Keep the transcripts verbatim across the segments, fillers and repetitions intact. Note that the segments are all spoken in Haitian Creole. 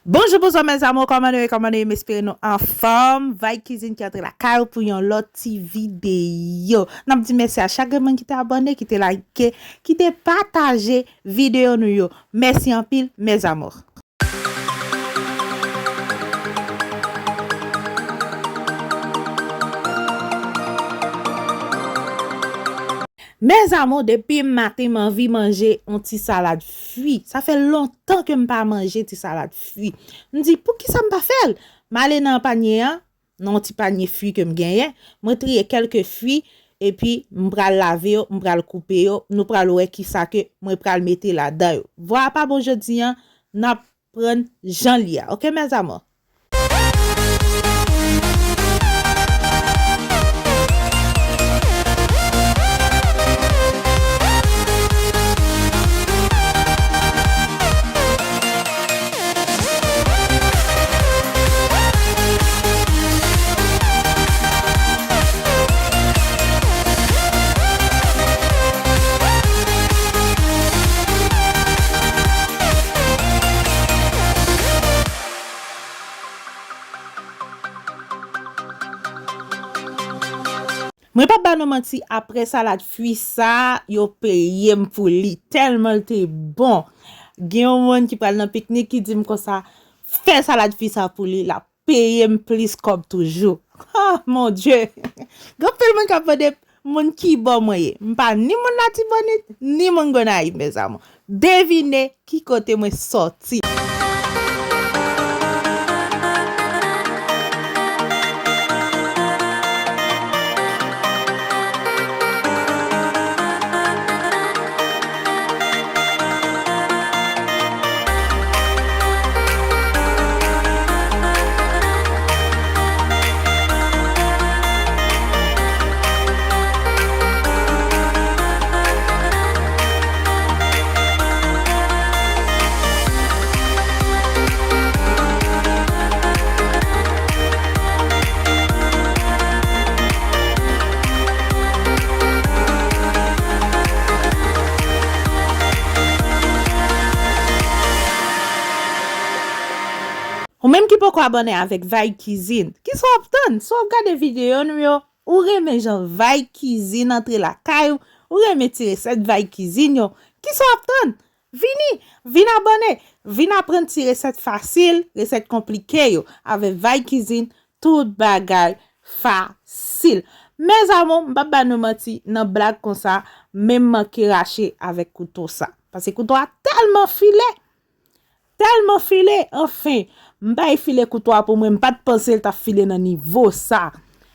Bonjou, bonswa, mes amours. Kòman nou ye? Kòman nou ye? M espere nou anfòm. Vibe Cuisine ki antre lakay ou pou yon lòt ti videyo. N ap di mèsi a chak grenn moun ki te abòne, ki te like, ki te pataje videyo nou yo. Mèsi anpil, mes amours. Mes amours, depi maten m anvi manje yon ti salad fwi. Sa fè lontan ke m pa manje ti salad fwi. M di, poukisa m pa fè l? M ale nan panye an, nan yon ti panye fwi ke m genyen, mwen triye kèlke fwi, epi m pral lave yo, m pral koupe yo, nou pral wè kisa ke mwen pral mete ladan yo. Vwa a pa bon jodi an, n ap prann jan li a. Oke, mes amours? Mwen p ap ba nou manti, apre salad fwi sa, yo peye m pou li. Tèlman l te bon. Gen yon moun ki pral nan piknik ki di m konsa, fè salad fwi sa pou li, l ap peye m plis kòb toujou. Ah, mon Dieu! Gen anpil moun k ap mande moun ki bò mwen ye. M pa ni moun Latibonit, ni moun Gonayiv, mes amours. Devine ki kote mwen sòti. Ou menm ki poko abòne avèk Vibe Cuisine, kisa w ap tann? Si w ap gade videyo nou yo, ou renmen jan Vibe Cuisine antre lakay ou, ou renmen ti resèt Vibe Cuisine yo, kisa w ap tann? Vini, vin abòne, vin aprann ti resèt fasil, resèt konplike yo. Avèk Vibe Cuisine, tout bagay fasil. Mes amours, m p ap ba nou manti, nan blag konsa, men m manke rache avèk kouto sa. Paske kouto a tèlman file, tèlman file, anfen, m bay file kouto a pou mwen, m pa t panse l t ap file nan nivo sa.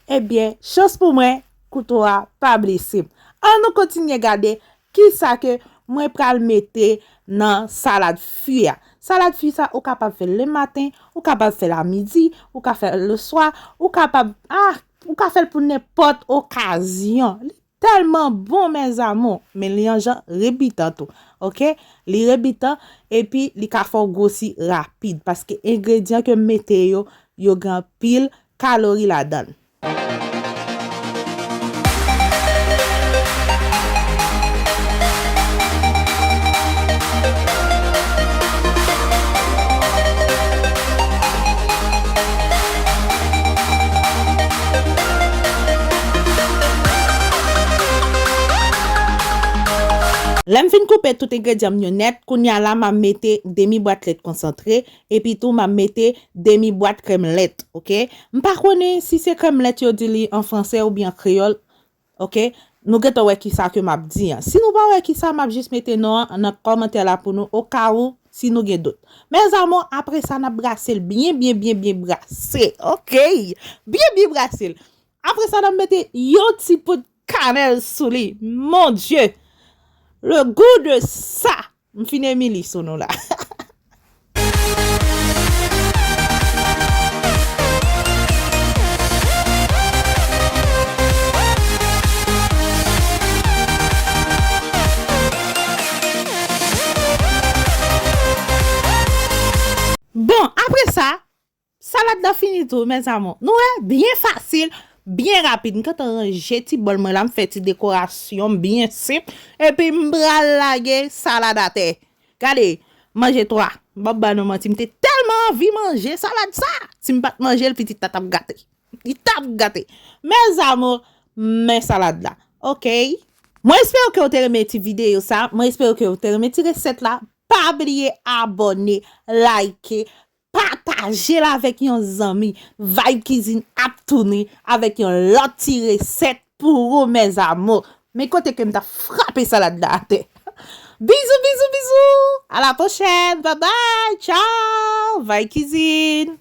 Ebyen, chans pou mwen, kouto a pa blese m. An nou kontinye gade kisa ke mwen pral mete nan salad fwi a. Salad fwi sa, ou kapab fè l lematen, ou kapab fè l a midi, ou ka fè l le swa, ou kapab, ah, ou ka fè l pou nenpòt okazyon. Li tèlman bon, mes amours, men li yon jan rebitan tou, oke? Li rebitan, epi li ka fè w gwosi rapid, paske engredyan ke m mete yo, yo gen anpil kalori ladan l. Lè m fin koupe tout engredyan m yo nèt, kounye a la m a mete demi bwat lèt konsantre, epi tou m a mete demi bwat krèm lèt, oke? M pa konnen si se krèm lèt yo di li an franse oubyen an kreyòl, oke? Nou gentan wè kisa ke m ap di an. Si nou pa wè kisa, m ap jis mete non an nan kòmantè la pou nou, okawou, si nou gen dout. Mes amours, apre sa, n ap brase l byen, byen, byen, byen brase, oke? Byen, byen brase l. Apre sa, n ap mete yon ti poud kanèl sou li. Mon Dieu! Le goût de ça! M fin emili sou nou la. Bon, apre sa, salad la fini tou, mes amours. Nou wè, byen fasil, byen rapid. M gentan ranje ti bòl mwen la, m fè ti dekorasyon m byen senp. Epi m pral lage salad atè. Gade, manje twa. M p ap ba nou manti, m te tèlman anvi manje salad sa. Si m pa t manje l, pitit la t ap gate. Li t ap gate. Mes amours, men salad la. Ok. Mwen espere ke w te renmen ti videyo sa. Mwen espere ke w te renmen ti resèt la. Pa bliye abòne, like, pataje l avèk yon zanmi. Vibe Cuisine ap tounen avèk yon lòt ti resèt pou ou, mes amours. Men kote ke m ta frape salad la atè. Bizou, bizou, bizou. À la prochaine. Bye bye. Ciao. Vibe Cuisine.